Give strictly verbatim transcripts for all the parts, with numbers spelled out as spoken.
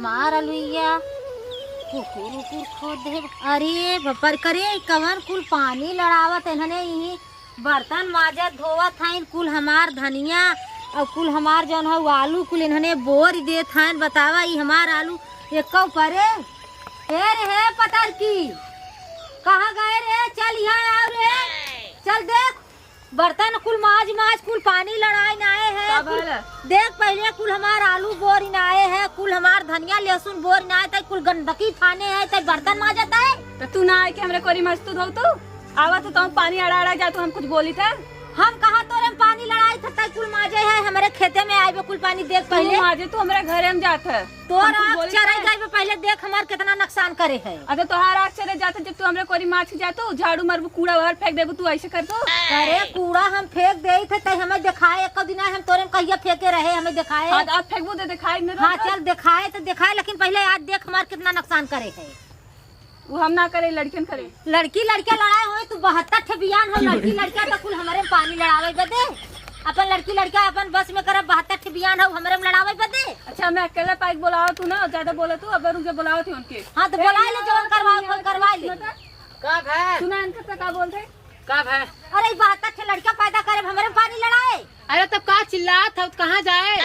मार अलुइया, कुकुर उकुर खोद देब। अरे बपर करे, कवन कुल पानी लड़ावत इन्हने, इही बर्तन माजत धोवत हइन, कुल हमार धनिया और कुल हमार जौन है आलू कुल इन्हने बोर देत हइन। बतावा, ई हमार आलू एको परे। ए रे हे पतरकी, कहाँ गए रे? चल यहाँ आओ रे, चल देख। बर्तन कुल माज माज, कुल पानी लड़ाइन आए हैं, का कुल भला? देख पहिले कुल हमार आलू बोरिन आए हैं, कुल हमार धनिया लहसुन बोरिन आए, तै कुल गंदगी फाने है, तै बर्तन माजत है। तो तू ना आए के हमरे कोरी मस्तू धो तू? आवा तू, तो पानी अड़ा अड़ा जा तू, हम कुछ बोली था? हम कहाँ तोरे में पानी लड़ाई था, तै कुल माजे है, हमरे खेते में आए बे कुल पानी देख तू पहिले। माजे तू हमरे घरे में जात है। तोर हम कुछ आँख बोली चराई था? जाए बे पहिले, देख हमार कितना नुकसान करे है। अच्छा, तोहार आँख चरे जात है, जब तू हमरे कोरी माज के जात हो, झाड़ू मारबू, कूड़ा बाहर फेंक देबू, तू ऐसे कर दो। अरे कूड़ा हम फेंक देई थे, तै हमें दिखाए, एको दिन आए हम तोरे में कहिया फेंके रहे, हमें दिखाए। हाँ, तो अब फेंकबू तो दिखाई न हाँ, रहा। चल दिखाए तो दिखाए, लेकिन पहिले आज देख हमार कितना नुकसान करे है। वो हम ना करे, लड़कियन करे। लड़की लड़किया लड़ाए होए, तू बहत्तर ठे बियान हो, लड़की लड़किया तो कुल हमरे में पानी लड़ावे बदे, अपन लड़की लड़किया अपन बस में करब, बहत्तर ठे बियान हो हमरे में लड़ावे बदे। अच्छा, मैं अकेला पाइक बोलाओ तू ना, ज्यादा बोला तू, अब रुक जा, बोलाओ थी उनके। हाँ, तो बोला ले, जौन करवाओ, फोन करवा ले। का भै? सुना इनका तो का बोलते? का भै? अरे, ई बहत्तर ठे लड़का पैदा करे, हमरे में पानी लड़ाए। अरे, तब का चिल्लात हो, कहाँ जाए?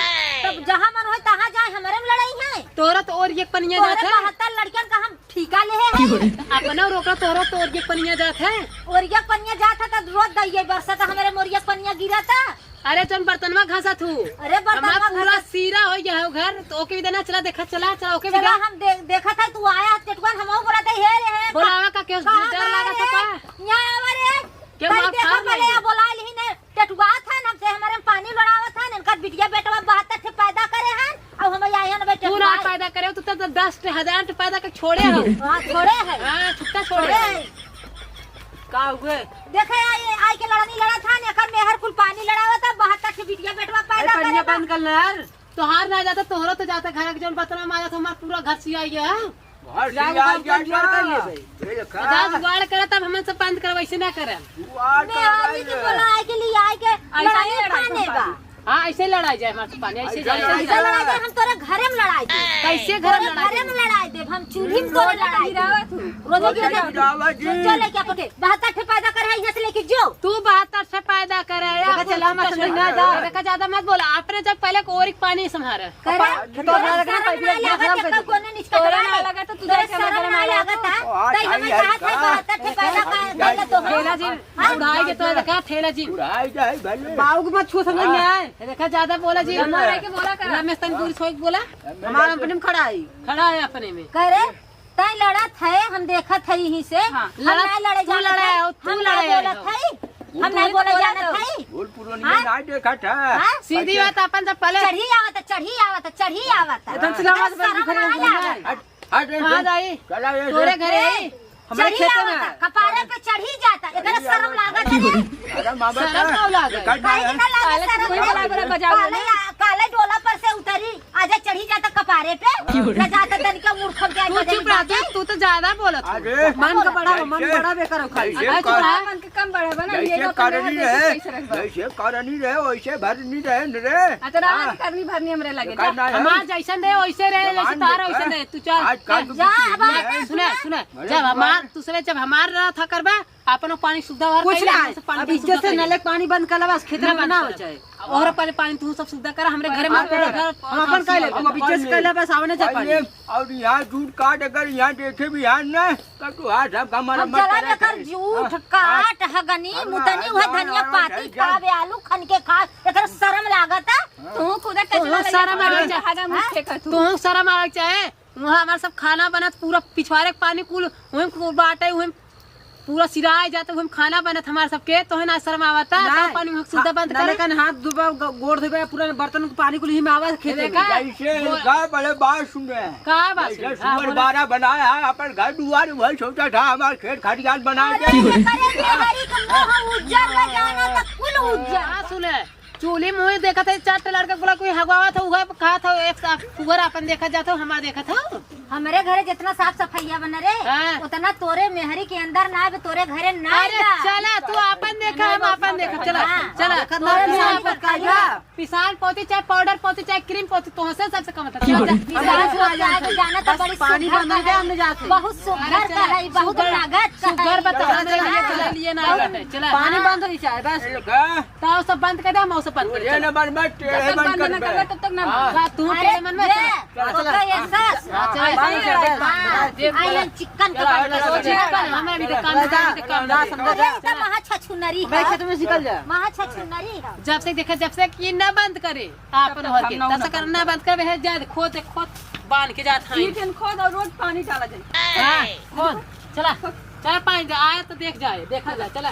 तब जहाँ मन होए, तहाँ जाए, हमरे में लड़ाई है। तोरा तो ओरिया के पनिया तोहरे जात है। बहत्तर लड़कन का हम ठीका ले है। अपना रोका, तोरा तो ओरिया के पनिया जात है। ओरिया के पनिया जात है, तब रोज दइए बरसत, हमरे मोरिया के पनिया गिरत है। अरे, जौन बर्तनवा घासा थू। अरे, बर्तनवा हमार पूरा घासा। सीरा हो गया है घर, तो ओके भी देना, चला देखा, चला, चला, ओके भी चला, दे। हम दे-, देखत है, तू आया, टेटुआ, हम बोला दे, हे रे, हे, बोलावा का, केहू कहाँ डर गया लागत रे? का? यहाँ आवा रे। केहू भाई, आप देखा खाओ पहले, नहीं। या बोला लिही ने, टेटुआ था ना, हमसे हमारे में पानी लड़ावा था ना, इनका बिटिया बेटवा बहत्तर ठे पैदा करे हैं, अब हम यहाँ ना बैठे तू ना पैदा करे हो, तू तो दस ठे, हजार ठे पैदा के छोड़े हो। हाँ, छोड़े है। हाँ, छुट्टा छोड़े छोड़े हो। है। का हुए? देखे, आई, आई के लड़नी लड़ा था, एकर मेहर कुल पानी लड़ावा था, बहत्तर ठे बिटिया बेटवा अरे, पैदा पनिया करे बा। बंद कर ले यार। तोहार ना जाता, तोहरा तो जाता, घर के जौन बर्तन माजा था, हमार पूरा घर सिया गया है। घर सिया गया, जुगाड़ कर ले भाई। ये देखा। पचास जुगाड़ करे, तब हमन से बंद करवा, ऐसे ना करे। जुगाड़ मैं कर आदमी के ले। बोला, आई के लिए, आई के ऐसा लड़ाई नहीं लड़ाई खाने बा। हाँ, ऐसे लड़ाई जाए हमारे से पानी, ऐसे ऐसे जाए, लड़ाई ऐसे जाए। लड़ाई जाए, हम तोरे घरे में लड़ाई दे। कैसे घर तोरे में लड़ाई घरे में दे? लड़ाई दे, हम चूल्ही में तोरे लड़ाई दे। गिरावा तू। रोजे रोजे गिरावा। गिरावा जी। जो, जो लेके आपके बहत्तर ठे पैदा करे है, यहाँ से लेके जो। तू बहत्तर ठे पैदा करे है, देखा, चला, हम समझ ना जा। देखा, ज्यादा मत बोला, आपने जब पहले को और एक पानी संभारा। करे? पापा, खेतवा में लगा ना, शर्म पाइप ना लगा, लागत, खराब कर एको दे। कोने निचका तोरा ना लगा तो तू तोरा जाके शर्म ना लगा। लागत, ओ, आज तई आई हमें है कहा था, का? बहत्तर ठे पैदा कर, पहले तो हम ठेला जी, हाँ? उड़ाई के तो देखा, ठेला जी। उड़ाई जाए भले। बाऊ के मत छू, समझ में आए? देखा, ज्यादा बोला जी। हमारा के बोला करा। रमेश, तनी दूर से बोला। हमारा अपने में खड़ा है। खड़ा है अपने में। करे? तई लड़त है, हम देखत है यहीं से। हाँ। हम लड़त, नहीं लड़े तू जानत लड़ाए है, हो, तू हम नहीं लड़ाए बोलत हो। है, हम नहीं बोले जानत है। बोल पुरनिया हाँ? नहीं देखत है। हाँ? सीधी बात अपन से पहले चढ़ी आवत, चढ़ी आवत, चढ़ी आवत। एकदम से लावा, शर्म ना लागत। हट, हट, हट, कहाँ जाई? चला ये तोरे से। घरे आई। हमारे चढ़ी खेते में आवत, है। कपारे पे चढ़ी जाता, एकरा चढ़ी शर्म आवत। लागत है। अरे मामा शर्म का? का लागत? काहे ना लागे पहले शर्म? कोई बड़ा बड़ा बजाओ काले ना। या-, काले डोला पर से उतरी। आजा चढ़ी जाता कपारे पे, क्यों रे? ना जाता तनिका मूर्ख के तू आगे चुप रह, बाटे। तू, तू तो ज्यादा बोलत हो। अरे, मन का बढ़ावा, मन जैसे, बढ़ावे करो खाली। जैसे अरे, चुप कर-, रह। मन के कम बढ़ावा ना, जैसे ये लोग करनी मेहनत रहे, कैसे रखबा? जैसे करनी रहे, वैसे भरनी रहे न रे। अतरा हाँ। करनी भरनी हमरे लगे, करना जा। है। हमार जैसन रहे, वैसे रहे, जवान जैसे तारा, देखा। वैसे रहे। तू चल, आजकल चल। तो जा, कुछ अब नहीं आगे है। सुना, सुना। अरे जब हमार, बाप। तू सुने, जब हमार रहा था करबा, आपन पानी सुविधा और कुछ कइले, ना, हमसे पानी अब की इज्जत सुविधा से कइले। नलक पानी बंद कर ला, बस खेत ना में बंद ना हो कर। जाए। और पहले पानी तू सब सुविधा करा, हमरे घरे में हाँ, पूरा घर, हम अपन कह ले, हम अब इज्जत से कह ले, बस आवने जा पानी। और यहाँ जूठ काट, अगर यहाँ देखे भी यहाँ ना, तो तू हाथ सब का मरम्मत हम चला करे लेकर थे। जूठ हाँ, काट, हाँ। हगनी, अब मुतनी, आज वह जाना धनिया आना पाती चाहिए। खावे, आलू खन के खा, एकर शर्म लागत है। हाँ। तू खुद तू कचरा लगे शर्म पानी आवे में चाहे। जहाजा मुँह हाँ? फेंकत हूँ। तू शर्म आवे चाहे। वहाँ हमार सब खाना बनत, पूरा पिछवारे के पानी कुल वहीं कुल बाटे, वहीं पूरा सिराए जात, वहीं खाना बनत हमार सबके, तोहे ना शर्म आवता? नहीं। तब पानी वहाँ सुद्धा बंद ना करे। लेकिन हाथ धोबा, ग-, गोड़ धोबा, पूरा बर्तन के पानी कुल ही में आवा खेते में। देखा? जैसे गो- इनका बड़े बात सुन रहे हैं। का बात जैसे सुन रहे? हाँ, सुअर बोला। बारा बनाया है, अपन घर दुआर वही सोचा था, हमार खेत खरियान बना अरे, दे। ये करे के हरी के मुँह उज्जर न जाना त कुल उज्जर। हाँ, सुने, चूल्ही मुँह देखत है, चार ठे लड़का बोला कोई हगवावा था, उहे बात हो, एक साफ पुअर आपन देखत जात हो, हमार देखत हो। हमरे घरे जितना साफ सफाइया बना रे, हाँ। उतना तोरे मेहरी के अंदर ना आवे, तोरे घरे ना अरे आएगा। चला, तू आपन देखा, हम आपन देखा, चला, हाँ। चला। देखत तोरे ना मेहरी आपन का देखा। पिसान पोती, चाहे पाउडर पोती, चाहे क्रीम पोती, तोहसे सबसे कम था। की चला, बोली? जा। पिसान पोती आगे जाना तो बस बड़ी पानी सुघर बंद हो गया, बा। हम जाते। बहुत सुघर अरे चला, का है, बहुत सुघर, लागत का सुघर है। बता, चला, हमें चला, ये चला। चला, लिए ना बहुत बाटे, चला। पानी हाँ। बंद हो जाए, बस। ये लोग, हाँ। तो सब बंद कर दे, हम सब बंद कर दे, ये चला। ना बंद, बंद, जब तक बंद बंद ना ना कर। करबे, तब तक ना हाँ। बंद। का तू अरे, के मन में ये, चला। चला, ओके, ये चला। सस। हाँ, चला, हाँ, चला, चला। हाँ, देख, आई चला। हम चिकन का चला, बंद चला, कर दे। चला। चिकन, हमें अभी तो काम चला, करना है, काम चला, करना है। चला। अरे, तो महा छछुनरी मैं है। खेत में निकल जा। महा छछुनरी है। जब से देखा, जब से कि ना बंद करे, आपन तब तक होके, हम ना तब से ना करना बंद बंद करबे, है, जा दे, खोद, खोद, बांध के जात हैं। ई दिन खोद और रोज पानी डाला जाए। हाँ, खोद, चला, चला पानी दे, आया तो देख जाए, देखा जाए, चला।